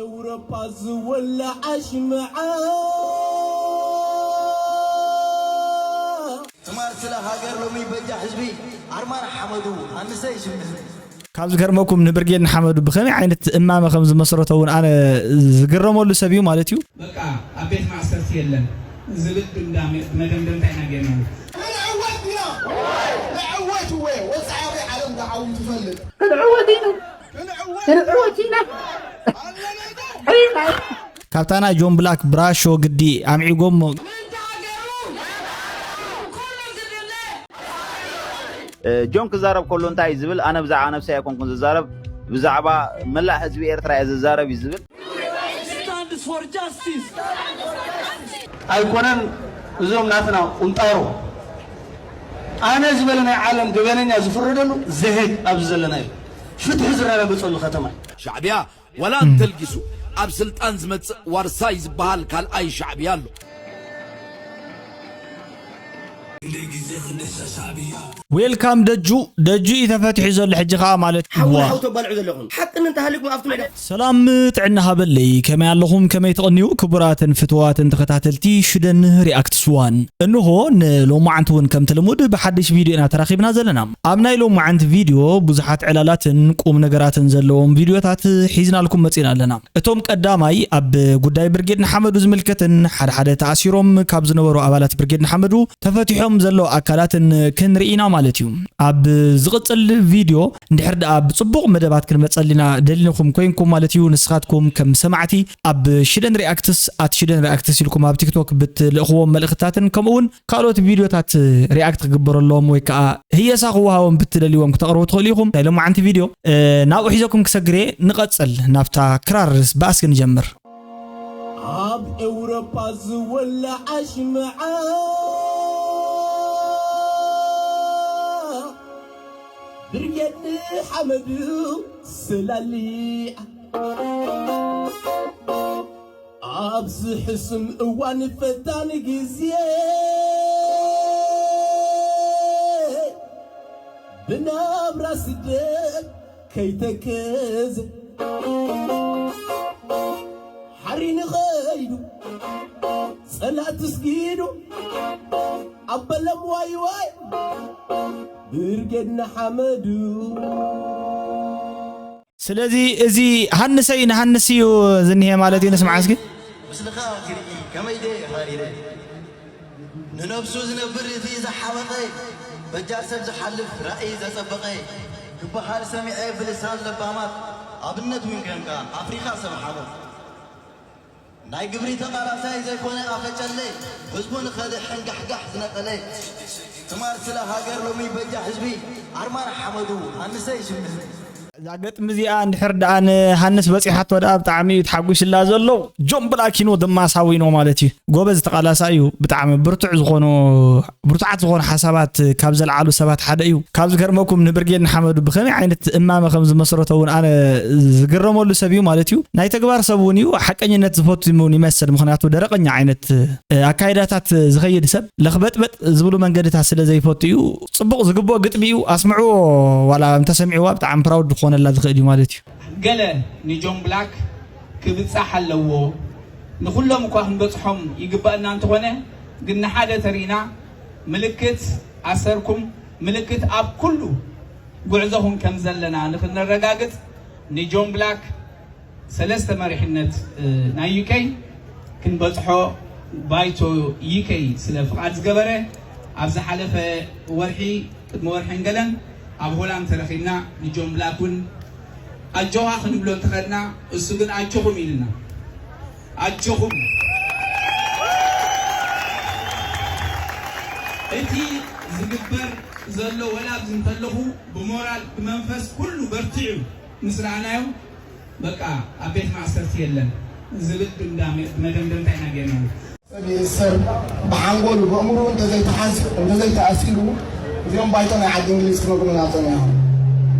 ኤውሮፓ ዝወላዓ ሽምዓ። ትማል ስለ ሃገር ሎሚ በጃ ህዝቢ ኣርማን ሓመዱ ኣንሰይ ሽምዕ። ካብ ዝገርመኩም ንብርጌድ ንሓመዱ ብኸመይ ዓይነት እማመ ከም ዝመስረቶ እውን ኣነ ዝግረመሉ ሰብ እዩ ማለት እዩ። በቃ ኣብ ቤት ማእሰርቲ የለን ዝብል ድምዳሜ መደምደምታ ኢና ጌርናሉ። ክንዕወት ኢና። ንዕወት እወ ወፃኢ ዓለም ዝዓው ትፈልጥ። ክንዕወት ኢና። ክንዕወት ኢና። ካብታ ናይ ጆን ብላክ ብራሾ ግዲ ኣምዒጎሞ። ጆን ክዛረብ ከሎ እንታይ እዩ ዝብል? ኣነ ብዛዕባ ነብሰይ ኣይኮንኩን ዝዛረብ፣ ብዛዕባ መላእ ህዝቢ ኤርትራ እየ ዝዛረብ እዩ ዝብል። ኣይኮነን እዞም ናትና ቁንጣሮ ኣነ ዝበለ ናይ ዓለም ገበነኛ ዝፍረደሉ ዘሄግ ኣብዚ ዘለና እዩ ፍትሒ ዝረጋገፀሉ ከተማ እዩ። ሻዕብያ ዋላ እንተልጊሱ ኣብ ስልጣን ዝመጽእ ዋርሳይ ዝበሃል ካልኣይ ሻዕብያ ኣሎ። ክንደይ ግዜ ክንድሰ ሻዕብያ ዌልካም ደጁ ደጁ እዩ ተፈቲሑ ዘሎ ሕጂ ከኣ ማለት ሓው ዋ ሓው ተባልዑ ዘለኹም ሓቅን እንተሃሊኩም ኣብቲ ሜዳ ሰላም ጥዕና ሃበለይ ከመይ ኣለኹም ከመይ ትቕንዩ ክቡራትን ፍትዋትን ተኸታተልቲ ሽደን ሪኣክትስ ዋን እንሆ ንሎማዓንቲ እውን ከምቲ ልሙድ ብሓድሽ ቪድዮ ኢና ተራኺብና ዘለና ኣብ ናይ ሎማዓንቲ ቪድዮ ብዙሓት ዕላላትን ቁም ነገራትን ዘለዎም ቪድዮታት ሒዝናልኩም መፂና ኣለና እቶም ቀዳማይ ኣብ ጉዳይ ብርጌድ ንሓመዱ ዝምልከትን ሓደ ሓደ ተኣሲሮም ካብ ዝነበሩ ኣባላት ብርጌድ ንሓመዱ ተፈቲሖም ዘለዉ ኣካላትን ክንርኢ ኢና ማለት እዩ። ኣብ ዝቕጽል ቪድዮ እንድሕር ደኣ ብጽቡቕ መደባት ክንመጸልና ደሊንኹም ኮይንኩም ማለት እዩ ንስኻትኩም ከም ሰማዕቲ ኣብ ሽደን ሪኣክትስ ኣት ሽደን ሪኣክትስ ኢልኩም ኣብ ቲክቶክ ብትልእኽዎም መልእኽትታትን ከምኡውን ካልኦት ቪድዮታት ሪኣክት ክግበረሎም ወይ ከዓ ህየሳ ክወሃቦም ብትደልይዎም ክተቕርቡ ትኽእሉ ኢኹም ናይ ሎማዓንቲ ቪድዮ ናብኡ ሒዘኩም ክሰግር እየ ንቐጽል ናብታ ክራር በኣስኪ ንጀምር ኣብ ኤውሮፓ ዝወላዓ ሽምዓ ብርጌድ ሓመዱ ስላሊዓ ኣብዚ ሕሱም እዋን ፈታኒ ግዜ ብናብራ ስደት ከይተከዘ ሓሪኒ ኸይዱ ጸላእቲ ስጊዱ ኣበለም ዋይዋይ ብርጌድ ንሓመዱ ስለዚ እዚ ሃንሰይ ንሃንስ እዩ ዝኒሀ ማለት እዩ ንስምዓ እስኪ ምስልኻ ክርኢ ከመይ ደየ ሃሪረ ንነብሱ ዝነብር እቲ ዝሓበቐ በጃ ሰብ ዝሓልፍ ራእይ ዘጸበቐ ክበሃል ሰሚዐ ብልሳን ለባማት ኣብነት ዊንገንካ ኣፍሪኻ ሰብ ሓበ ናይ ግብሪ ተቓላሳይ ዘይኮነ ኣፈጨለ ህዝቡ ንኸድሕን ጋሕጋሕ ዝነቐለ ትማል ስለ ሃገር ሎሚ በጃ ህዝቢ ኣርማን ሓመዱ ኣንሰይ ሽምህ እዛ ግጥሚ እዚኣ እንድሕር ደኣ ንሃንስ በጺሓቶ ደኣ ብጣዕሚ እዩ ተሓጒስላ ዘሎ ጆን ብላኪኖ ድማ ሳዊኖ ማለት እዩ ጎበዝ ተቓላሳ እዩ ብጣዕሚ ብርቱዕ ዝኾኑ ብርቱዓት ዝኾኑ ሓሳባት ካብ ዘልዓሉ ሰባት ሓደ እዩ ካብ ዝገርመኩም ንብርጌድ ንሓመዱ ብኸመይ ዓይነት እማመ ከም ዝመስረቶ እውን ኣነ ዝግረመሉ ሰብ እዩ ማለት እዩ ናይ ተግባር ሰብ እውን እዩ ሓቀኝነት ዝፈቱ እውን ይመስል ምክንያቱ ደረቐኛ ዓይነት ኣካይዳታት ዝኸይድ ሰብ ለኽበጥበጥ ዝብሉ መንገድታት ስለ ዘይፈቱ እዩ ጽቡቕ ዝግብኦ ግጥሚ እዩ ኣስምዕዎ ዋላ እንተሰሚዕዋ ብጣዕሚ ፕራውድ ክኾነላ ዝኽእል እዩ ማለት እዩ ገለ ንጆን ብላክ ክብጻሕ ኣለዎ ንኹሎም እኳ ክንበጽሖም ይግባእና እንተኾነ ግን ንሓደ ተሪእና ምልክት ኣሰርኩም ምልክት ኣብ ኩሉ ጉዕዞኹም ከም ዘለና ንኽነረጋግጽ ንጆን ብላክ ሰለስተ መሪሕነት ናይ ዩኬይ ክንበጽሖ ባይቶ ዩኬይ ስለ ፍቓድ ዝገበረ ኣብ ዝሓለፈ ወርሒ ቅድሚ ወርሕን ገለን ኣብ ሆላንድ ተረኺብና ንጆን ብላክ እውን ኣጆኻ ክንብሎ እንተኸድና እሱ ግን ኣጆኹም ኢልና ኣጆኹም እቲ ዝግበር ዘሎ ወላ ኣብዚ እንተለኹ ብሞራል ብመንፈስ ኩሉ በርቲዑ ምስ ረኣናዮ በቃ ኣብ ቤት ማእሰርቲ የለን ዝብል ድምዳሜ መደምደምታ ኢና ጌርናሉ። ሰብ ይእሰር ብሓንጎሉ ብእምሩ እንተዘይተሓዚኡ እንተዘይተኣሲሩ እዚኦም ባይቶ ናይ ዓዲ እንግሊዝ ክነግሩና ጸኒሖም።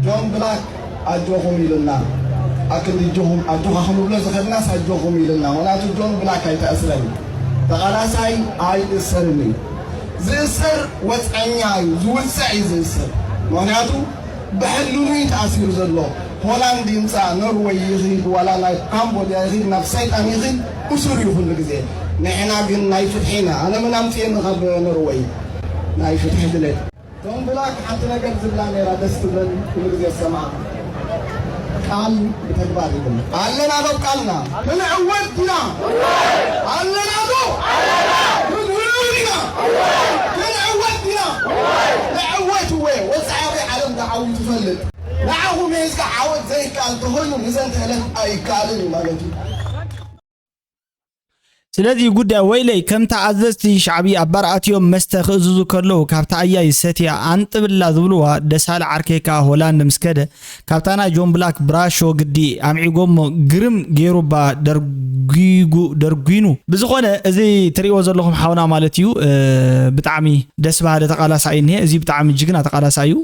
ጆን ብላክ ኣጆኹም ኢሉና። ኣክንዲ ኣጆኹም ኣጆኻ ክንብሎ ዝኸድናስ ኣጆኹም ኢሉና። ምኽንያቱ ጆን ብላክ ኣይተኣስረን። ተቓላሳይ ኣይእሰርን እዩ። ዝእሰር ወጽዐኛ እዩ፣ ዝውጽዕ እዩ ዝእሰር። ምኽንያቱ ብሕልኑ እዩ ተኣሲሩ ዘሎ። ሆላንድ ይምፃእ፣ ኖርወይ ይኺድ፣ ዋላ ናይ ካምቦድያ ይኺድ፣ ናብ ሰይጣን ይኺድ፣ እሱር እዩ ኩሉ ግዜ። ንሕና ግን ናይ ፍትሒ ኢና። ኣነ ምን ኣምፅኤኒ ካብ ኖርወይ? ናይ ፍትሒ ድሌት። ቶም ብላክ ሓንቲ ነገር ዝብላ ነይራ፣ ደስ ትብለኒ፣ ኩሉ ግዜ ዝሰምዓ። ቃል ብተግባር ይብል። ኣለና ዶ ቃልና? ክንዕወት ኢና። ኣለና ዶ? ክንህሉ ኢና። ክንዕወት ኢና። ንዕወት እወ። ወፃኢ ዓለም ዝዓው ትፈልጥ። ንዓኹም ሒዝካ ዓወት ዘይከኣል ተኾይኑ ንዘንተ ዕለት ኣይከኣልን እዩ ማለት እዩ። ስለዚ ጉዳይ ወይለይ ከምታ ኣዘዝቲ ሻዕቢ ኣብ ባር ኣትዮም መስተ ክእዝዙ ከለዉ ካብታ ኣያይ ሰትያ ኣንጥብላ ዝብልዋ ደሳለ ዓርከይ ከኣ ሆላንድ ምስ ከደ ካብታ ናይ ጆን ብላክ ብራሾ ግዲ ኣምዒጎሞ ግርም ገይሩባ ደርጒጉ ደርጒኑ ብዝኾነ እዚ ትሪእዎ ዘለኹም ሓውና ማለት እዩ ብጣዕሚ ደስ በሃሊ ተቓላሳይ እኒሀ። እዚ ብጣዕሚ ጅግና ተቓላሳይ እዩ።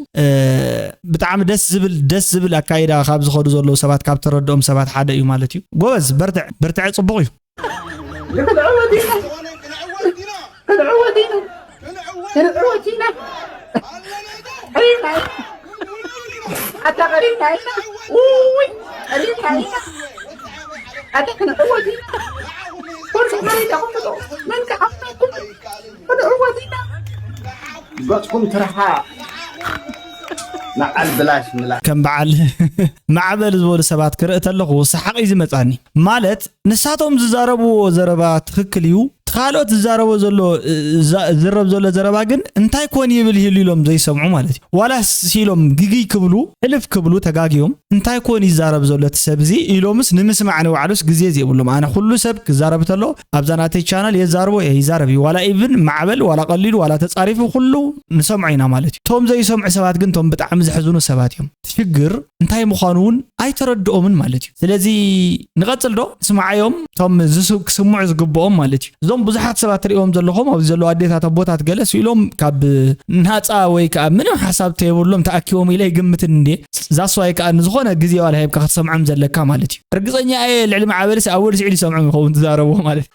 ብጣዕሚ ደስ ዝብል ደስ ዝብል ኣካይዳ ካብ ዝኸዱ ዘለዉ ሰባት ካብ ተረድኦም ሰባት ሓደ እዩ ማለት እዩ። ጎበዝ በርትዕ በርትዐ ጽቡቕ እዩ። ክንዕወት ኢና ክንዕወት ኢና ቀሪብና ኢና ኣታ ቀሪብና ኢና ውይ ቀሪብና ኢና ኣታ ክንዕወት ኢና ኩሉ መሬት ኣቕምጦ መን ከዓምናኩም ክንዕወት ኢና ገፅኩም ትርሓቕ ንዓል ብላሽ ምላሽ። ከም በዓል ማዕበል ዝበሉ ሰባት ክርኢ ተለኹ ሰሓቕ እዩ ዝመፃኒ። ማለት ንሳቶም ዝዛረብዎ ዘረባ ትኽክል እዩ፣ እቲ ካልኦት ዝዛረቦ ዘሎ ዝረብ ዘሎ ዘረባ ግን እንታይ ኮን ይብል ይህሉ ኢሎም ዘይሰምዑ ማለት እዩ። ዋላስ ኢሎም ግግይ ክብሉ ሕልፍ ክብሉ ተጋግዮም እንታይ ኮን ይዛረብ ዘሎ እቲ ሰብ እዚ ኢሎምስ ንምስማዕ ንባዕሉስ ግዜ ዘይብሎም። ኣነ ኩሉ ሰብ ክዛረብ ተሎ ኣብዛ ናተይ ቻናል የዛርቦ እየ ይዛረብ እዩ ዋላ ኢቭን ማዕበል ዋላ ቀሊሉ ዋላ ተፃሪፉ ኩሉ ንሰምዖ ኢና ማለት እዩ። እቶም ዘይሰምዑ ሰባት ግን እቶም ብጣዕሚ ዘሕዝኑ ሰባት እዮም። እቲ ሽግር እንታይ ምዃኑ እውን ኣይተረድኦምን ማለት እዩ። ስለዚ ንቐፅል ዶ ስምዓዮም እቶም ክስምዑ ዝግብኦም ማለት እዩ። እዞም ብዙሓት ሰባት ትሪእዎም ዘለኹም ኣብዚ ዘለዉ ኣዴታት ኣቦታት ገለ ስኢሎም ካብ ናፃ ወይ ከዓ ምንም ሓሳብ ተየብሎም ተኣኪቦም ኢለ ይግምትን እንዴ ዛስዋይ ከዓ ንዝኾነ ግዜ ዋላ ሂብካ ክትሰምዖም ዘለካ ማለት እዩ። ርግፀኛ እየ ልዕሊ ማዕበልሲ ኣወል ስዒድ ይሰምዖም ይኸውን ትዛረቦ ማለት እዩ።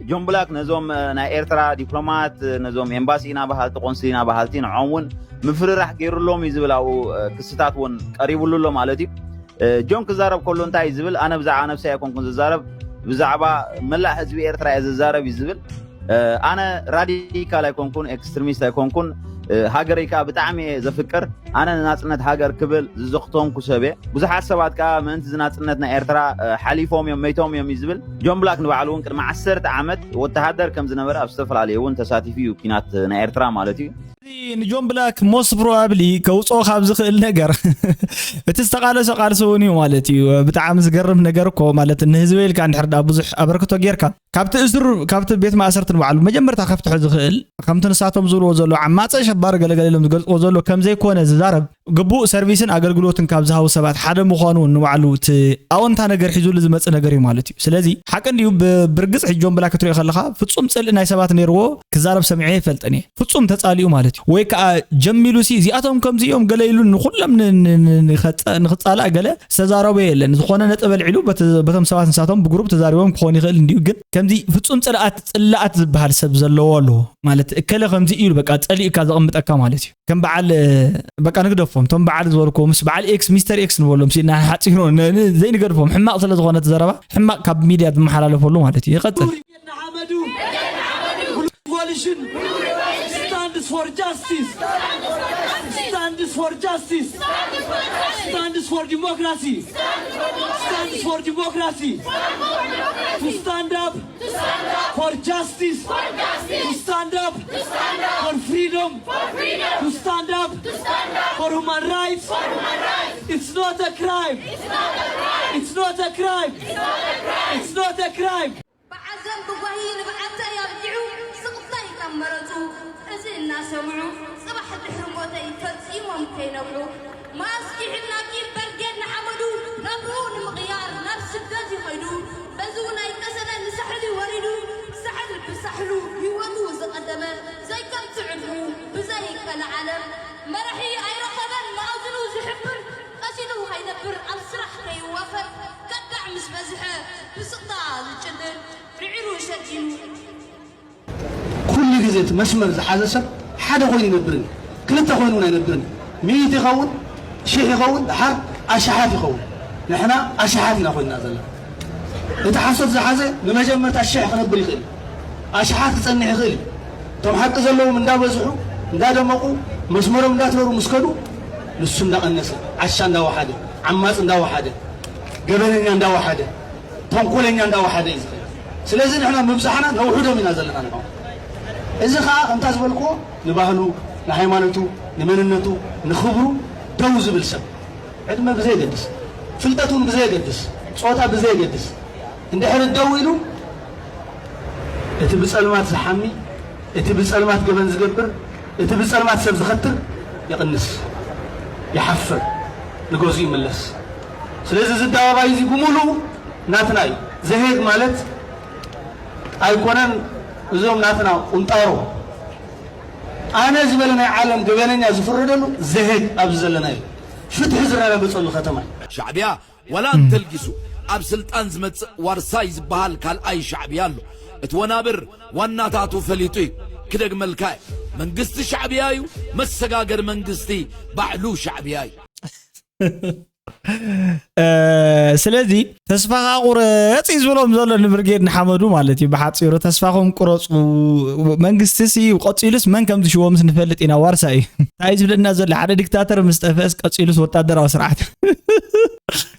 ጆን ብላክ ነዞም ናይ ኤርትራ ዲፕሎማት ነዞም ኤምባሲ ኢና በሃልቲ ቆንስል ኢና በሃልቲ ንዖም እውን ምፍርራሕ ገይሩሎም እዩ ዝብል ኣብኡ ክስታት እውን ቀሪቡሉ ኣሎ ማለት እዩ። ጆን ክዛረብ ከሎ እንታይ እዩ ዝብል ኣነ ብዛዕባ ነብሰይ ኣይኮንኩን ዝዛረብ ብዛዕባ መላእ ህዝቢ ኤርትራ እየ ዝዛረብ እዩ ዝብል ኣነ ራዲካል ኣይኮንኩን ኤክስትሪሚስት ኣይኮንኩን ሃገረይ ከዓ ብጣዕሚ እየ ዘፍቅር ኣነ ንናፅነት ሃገር ክብል ዝዘኽተምኩ ሰብ እየ ብዙሓት ሰባት ከዓ ምእንቲ ዝናፅነት ናይ ኤርትራ ሓሊፎም እዮም መይቶም እዮም እዩ ዝብል ጆን ብላክ ንባዕሉ እውን ቅድሚ ዓሰርተ ዓመት ወተሃደር ከም ዝነበረ ኣብ ዝተፈላለዩ እውን ተሳቲፉ እዩ ኪናት ናይ ኤርትራ ማለት እዩ ንጆን ብላክ most probably ከውፅኦ ካብ ዝኽእል ነገር እቲ ዝተቃለሶ ቃልሲ እውን እዩ ማለት እዩ ብጣዕሚ ዝገርም ነገር እኮ ማለት ንህዝበይ ኢልካ እንድሕር ዳ ብዙሕ ኣበርክቶ ጌርካ ካብቲ እስር ካብቲ ቤት ማእሰርቲ ንባዕሉ መጀመርታ ከፍትሖ ዝኽእል ከምቲ ንሳቶም ዝብልዎ ዘሎ ዓማፀ ሸባሪ ገለገለ ኢሎም ዝገልፅዎ ዘሎ ከምዘይኮነ ዝዛረብ ግቡእ ሰርቪስን ኣገልግሎትን ካብ ዝሃቡ ሰባት ሓደ ምዃኑ እውን ንባዕሉ እቲ ኣወንታ ነገር ሒዙሉ ዝመፅእ ነገር እዩ ማለት እዩ ስለዚ ሓቂ እንድዩ ብርግፅ ሕጂ ጆን ብላክ ክትሪኦ ከለኻ ፍፁም ፅልኢ ናይ ሰባት ነይርዎ ክዛረብ ሰሚዐ ይፈልጥን እየ ፍፁም ተፃሊኡ ማለት እዩ ወይ ከዓ ጀሚሉ ሲ እዚኣቶም ከምዚ እዮም ገለ ኢሉ ንኩሎም ንክፃላእ ገለ ዝተዛረቦ የለን ዝኾነ ነጥብ ኣልዒሉ በቶም ሰባት ንሳቶም ብግሩፕ ተዛሪቦም ክኾን ይኽእል እንድዩ ግን ከምዚ ፍፁም ፅልኣት ፅላኣት ዝበሃል ሰብ ዘለዎ ኣሎ ማለት እከለ ከምዚ ኢሉ በቃ ፀሊኡካ ዘቐምጠካ ማለት እዩ ከም በዓል በቃ ንግደፎም እቶም በዓል ዝበልኩ ምስ በዓል ኤክስ ሚስተር ኤክስ ንበሎም ሲና ሓፂሩ ዘይንገድፎም ሕማቕ ስለ ዝኾነ እቲ ዘረባ ሕማቕ ካብ ሚድያ ዝመሓላለፈሉ ማለት እዩ ይቐፅል Revolution stands for justice. Stands for justice. Stands for democracy. Stands for democracy. To stand up for justice. To stand up for freedom. To stand up for human rights. It's not a crime. It's not a crime. It's not a crime. ብዓዘን ብጓሂ ንብዓተይ ኣብሊዑ ስቕታይ ካብ መረጹ እዚ እናሰምዑ ጽባሕ ድሕሪ ሞተይ ፈጺሞም ከይነብዑ ማስክ ይሕብናኪ በርጌድ ንሓመዱ ናብርኡ ንምቕያር ናብ ስደት ይኸይዱ በዚ እውን ኣይቀሰነ ንሳሕሊ ወሪዱ ሳሕል ብሳሕሉ ህይወቱ ዝቐደመ ዘይከምቲ ዕድሙ ብዘይ ቀልዓለም መራሒ ኣይረኸብ እቲ መስመር ዝሓዘ ሰብ ሓደ ኮይኑ ይነብርን ክልተ ኮይኑ እውን ኣይነብርን። ሚእቲ ይኸውን፣ ሽሕ ይኸውን፣ ድሓር ኣሽሓት ይኸውን። ንሕና ኣሽሓት ኢና ኮይንና ዘለና። እቲ ሓሶት ዝሓዘ ንመጀመርታ ሽሕ ክነብር ይኽእል እዩ። ኣሽሓት ክጸንሕ ይኽእል እዩ። እቶም ሓቂ ዘለዎም እንዳበዝሑ እንዳደመቑ መስመሮም እንዳትረሩ ምስ ከዱ ንሱ እንዳቐነሰ፣ ዓሻ እንዳወሓደ፣ ዓማፅ እንዳወሓደ፣ ገበነኛ እንዳወሓደ፣ ተንኮለኛ እንዳወሓደ እዩ ዝኸይድ። ስለዚ ንሕና ምብዛሕና ነውሕዶም ኢና ዘለና ንዕኦም። እዚ ኸዓ ከምታ ዝበልክዎ ንባህሉ፣ ንሃይማኖቱ፣ ንመንነቱ፣ ንኽብሩ ደው ዝብል ሰብ፣ ዕድመ ብዘየገድስ፣ ፍልጠት እውን ብዘየገድስ፣ ጾታ ብዘየገድስ እንድሕር ደው ኢሉ እቲ ብጸልማት ዝሓሚ፣ እቲ ብጸልማት ገበን ዝገብር፣ እቲ ብጸልማት ሰብ ዝኸትር ይቕንስ፣ ይሓፍር፣ ንገዝኡ ይምለስ። ስለዚ እዚ ኣደባባይ እዚ ብምሉኡ ናትና እዩ። ዘሄግ ማለት ኣይኮነን እዞም ናትና ቁንጣሮ ኣነ ዝበለ ናይ ዓለም ገበነኛ ዝፍረደሉ ዘሄግ ኣብዚ ዘለና እዩ። ፍትሒ ዝረጋገጸሉ ከተማ እዩ። ሻዕብያ ዋላ እንተልጊሱ ኣብ ስልጣን ዝመጽእ ዋርሳይ ዝበሃል ካልኣይ ሻዕብያ ኣሎ። እቲ ወናብር ዋናታቱ ፈሊጡ እዩ። ክደግመልካ እየ። መንግስቲ ሻዕብያ እዩ። መሰጋገሪ መንግስቲ ባዕሉ ሻዕብያ እዩ። ስለዚ ተስፋኻ ቁረፅ እዩ ዝብሎም ዘሎ ንብርጌድ ንሓመዱ ማለት እዩ። ብሓፂሩ ተስፋኹም ቁረፁ። መንግስቲ ሲ ቀፂሉስ መን ከም ዝሽወምስ ንፈልጥ ኢና። ዋርሳ እዩ እንታይ ዝብለና ዘሎ? ሓደ ዲክታተር ምስ ጠፈእስ ቀፂሉስ ወታደራዊ ስርዓት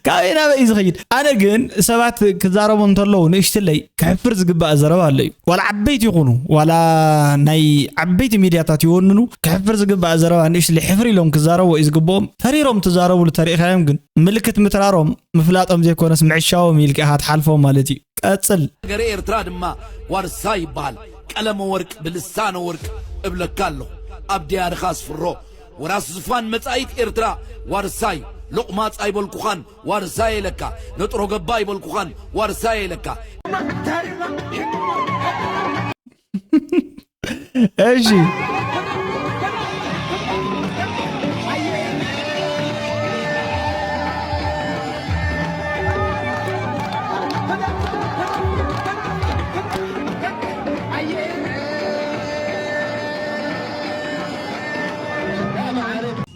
ካበይ ናበይ እዩ ዝኸይድ? ኣነ ግን ሰባት ክዛረቡ እንተለዉ ንእሽትለይ ክሕፍር ዝግባእ ዘረባ ኣሎ እዩ። ዋላ ዓበይቲ ይኹኑ ዋላ ናይ ዓበይቲ ሚድያታት ይወንኑ ክሕፍር ዝግባእ ዘረባ ንእሽትለይ ሕፍር ኢሎም ክዛረቡ እዩ ዝግብኦም። ተሪሮም ትዛረብሉ ተሪኢኻዮም ግን ምልክት ምትራሮም ምፍላጦም ዘይኮነስ ምዕሻዎም ኢልካ ኢኻ ትሓልፎም ማለት እዩ። ቀጽል። ሃገረ ኤርትራ ድማ ዋርሳይ ይበሃል። ቀለመ ወርቅ ብልሳነ ወርቅ እብለካ ኣለኹ ኣብ ድያርኻ ኣስፍሮ። ወራስ ዙፋን መጻኢት ኤርትራ ዋርሳይ። ሎቕማጽ ኣይበልኩኻን ዋርሳይ ኢለካ። ነጥሮ ገባ ኣይበልኩኻን ዋርሳይ ኢለካ። እሺ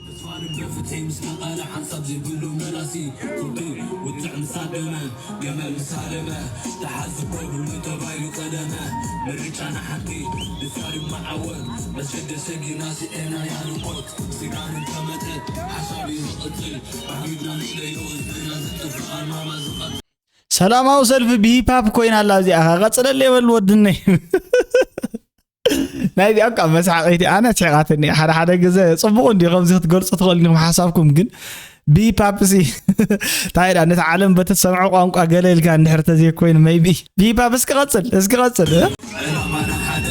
ተስፋ ንግበር ፍትሒ ምስ ቀልቀለ ሓንሳብ ዘይብሉ መላሲ ፍርዱ ውፅዕ ምስ ኣደመ ገመል ምስ ሃደመ ተሓዝኮ ብሉ ተባይሉ ቀደመ ምርጫና ሓንቲ ንሳሪ መዓወት መስገደ ሰጊርና ስኤና ያንሞት ስጋር እንተመጠ ሓሳብ እዩ ዝቕፅል ኣሚድና ንለዮ ህዝብና ዝጠፍእ ኣርማማ ዝቐፅል ሰላማዊ ሰልፊ ብሂፓፕ ኮይና ኣላ እዚኣ ኸ ቀፅለለ የበል ወድነይ ናይዚኣ እኳ መስሓቐይቲ ኣነ ኣስሒቓትኒ ሓደ ሓደ ግዘ ፅቡቕ እንዲ ከምዚ ክትገልፁ ትኽእል ኢኹም ሓሳብኩም ግን ብሂፓፕ ሲ እንታይ ዳ ነቲ ዓለም በቲ ትሰምዖ ቋንቋ ገለ ኢልካ እንድሕር ተዘይኮይኑ maybe ብሂፓፕ እስኪ ቀፅል እስኪ ቀፅል እ ዕላማና ሓደ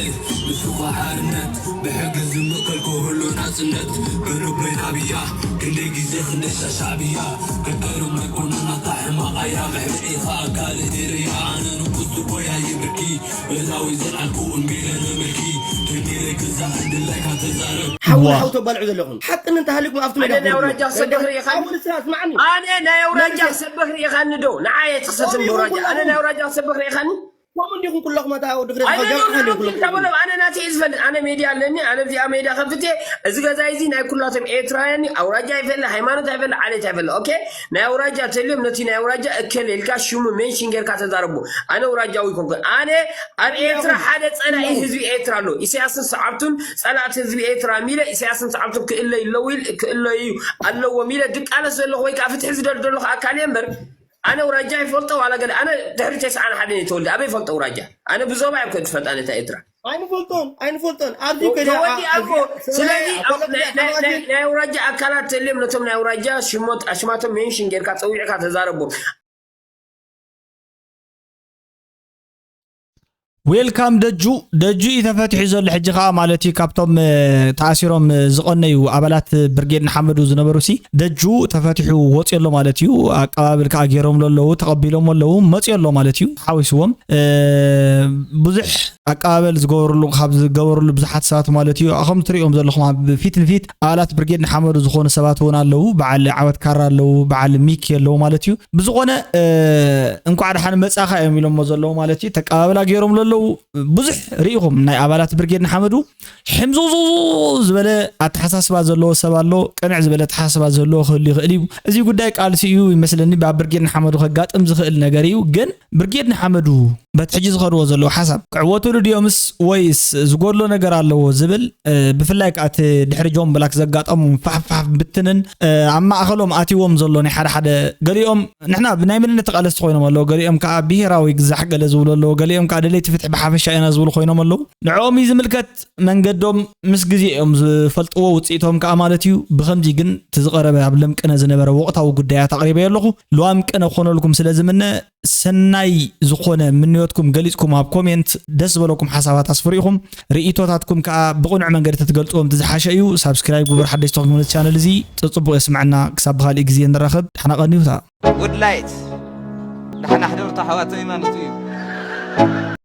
ንሱ ኸኣ ሓርነት ብሕጊ ዝምእከል ኩህሉ ናጽነት ክንበይ ናብያ ክንደይ ግዜ ክንደይ ሻሻዕብያ ከከርም ኣይኮነን ኣታ ሕማቕ ኣያ ምሕብኢ ኸኣ ካልእ ርያ ኣነ ንጉስ ዝጎያ ይብርኪ እላዊ ዝለዓልኩ እምቢለ ንምልኪ ትንቢለይ ግዛእ እንድላይካ ተዛረብ ሓዊ ዋ። ሓው ተባልዑ ዘለኹም ሓቅን እንተሃሊኩም ኣብቲ ኣነ ሜዳ ናይ ኣውራጃ ክሰብኽ ርኢኻኒ? ሓዊ ንስኻ ስማዕኒ ኣነ ናይ ኣውራጃ ክሰብኽ ርኢኻኒ ዶ? ንዓይ ኣይትኽሰስን ብኣውራጃ ኣነ ናይ ኣውራጃ ክሰብኽ ርኢኻኒ? ከምኡ እንዲኹም ኩለኹም ኣታ ወዲ ክደት ኣነ ኸጃ ዶ ኣነ ዶ ኩሎም ክልተ በሎም ኣነ ናተይ እየ ዝፈልጥ ኣነ ሜድያ ኣለኒ ኣነ እዚኣ ሜድያ ከፍት እየ እዚ ገዛይ እዚ ናይ ኩላቶም ኤርትራውያን እዩ ኣውራጃ ኣይፈለ ሃይማኖት ኣይፈለ ዓሌት ኣይፈለ ኦኬ ናይ ኣውራጃ ተልዮም ነቲ ናይ ኣውራጃ እከለ ኢልካ ሽሙ ሜንሽን ጌርካ ተዛረቦ ኣነ ኣውራጃዊ ኣይኮንኩን ኣነ ኣብ ኤርትራ ሓደ ጸላኢ ህዝቢ ኤርትራ ኣሎ ኢሳያስን ሰዓብቱን ጸላእቲ ህዝቢ ኤርትራ ሚለ ኢሳያስን ሰዓብቱን ክእለዩ ኣለዉ ኢል ክእለዩ ኣለዎም ኢለ ድቃለስ ዘለኹ ወይ ከዓ ፍትሒ ዝደሊ ዘለኹ ኣካል እየ እምበር ኣነ ኣውራጃ ይፈልጦ ዋላ ገለ ኣነ ድሕሪ ተስዓን ሓደን እየ ተወልደ ኣበይ ይፈልጦ ኣውራጃ ኣነ ብዞባ እየ እኮ ዝፈልጥ ኣነ እታ ኤርትራ ኣይንፈልጦን ኣይንፈልጦን ኣብዚ ከዳ ተወዲኣ እኮ ስለዚ ናይ ኣውራጃ ኣካላት ተልዮም ነቶም ናይ ኣውራጃ ሽሞት ኣሽማቶም ሜንሽን ጌርካ ፀዊዕካ ተዛረቦም ዌልካም ደጁ ደጁ እዩ ተፈቲሑ ዘሎ ሕጂ ከዓ ማለት እዩ ካብቶም ተኣሲሮም ዝቐነዩ ኣባላት ብርጌድ ንሓመዱ ዝነበሩ ሲ ደጁ ተፈቲሑ ወፅዮ ኣሎ ማለት እዩ ኣቀባብል ከዓ ገይሮምሉ ኣለዉ ተቐቢሎም ኣለዉ መፅዮ ኣሎ ማለት እዩ ሓዊስዎም ብዙሕ ኣቀባበል ዝገበርሉ ካብ ዝገበርሉ ብዙሓት ሰባት ማለት እዩ ከም ትሪኦም ዘለኹም ኣብ ፊት ንፊት ኣባላት ብርጌድ ንሓመዱ ዝኾኑ ሰባት እውን ኣለዉ በዓል ዓወት ካራ ኣለዉ በዓል ሚኪ ኣለዉ ማለት እዩ ብዝኾነ እንኳዕ ደሓን መፃኻ እዮም ኢሎሞ ዘለዉ ማለት እዩ ተቀባበላ ገይሮምሉ ኣለዉ ብዙሕ ርኢኹም ናይ ኣባላት ብርጌድ ንሓመዱ ሕምዞዞ ዝበለ ኣተሓሳስባ ዘለዎ ሰብ ኣሎ፣ ቅንዕ ዝበለ ኣተሓሳስባ ዘለዎ ክህሉ ይኽእል እዩ። እዚ ጉዳይ ቃልሲ እዩ ይመስለኒ ኣብ ብርጌድ ንሓመዱ ከጋጥም ዝኽእል ነገር እዩ። ግን ብርጌድ ንሓመዱ በቲ ሕጂ ዝኸድዎ ዘለዉ ሓሳብ ክዕወትሉ ድዮምስ ወይስ ዝጎድሎ ነገር ኣለዎ ዝብል፣ ብፍላይ ከዓ እቲ ድሕሪ ጆን ብላክ ዘጋጠሞም ፋሕፋሕ ብትንን ኣብ ማእኸሎም ኣትይዎም ዘሎ ናይ ሓደ ሓደ፣ ገሊኦም ንሕና ብናይ መንነት ተቓለስቲ ኮይኖም ኣለዉ፣ ገሊኦም ከዓ ብሄራዊ ግዛሕ ገለ ዝብሉ ኣለዉ፣ ገሊኦም ከዓ ደለይቲ ፍትሒ ብሓፈሻ ኢና ዝብሉ ኮይኖም ኣለዉ። ንዕኦም እዩ ዝምልከት። መንገዶም ምስ ግዜ እዮም ዝፈልጥዎ፣ ውፅኢቶም ከዓ ማለት እዩ። ብኸምዚ ግን እቲ ዝቐረበ ኣብ ለምቅነ ዝነበረ ወቕታዊ ጉዳያት ኣቕሪበ ኣለኹ። ልዋም ቅነ ክኾነልኩም ስለ ዝምነ፣ ሰናይ ዝኾነ ምንዮትኩም ገሊጽኩም ኣብ ኮሜንት ደስ ዝበለኩም ሓሳባት ኣስፍሩ ኢኹም። ርእይቶታትኩም ከዓ ብቕኑዕ መንገዲ ተትገልጽዎም ዝሓሸ እዩ። ሳብስክራይብ ግበሩ ሓደሽቲ ኾንኩም ነቲ ቻነል እዚ። ጽጽቡቕ የስምዐና። ክሳብ ብኻሊእ ግዜ ንራኸብ። ደሕና ቀንዩታ። ጉድ ላይት። ደሕና ሕደሩ ኣሕዋተይ ማለት እዩ።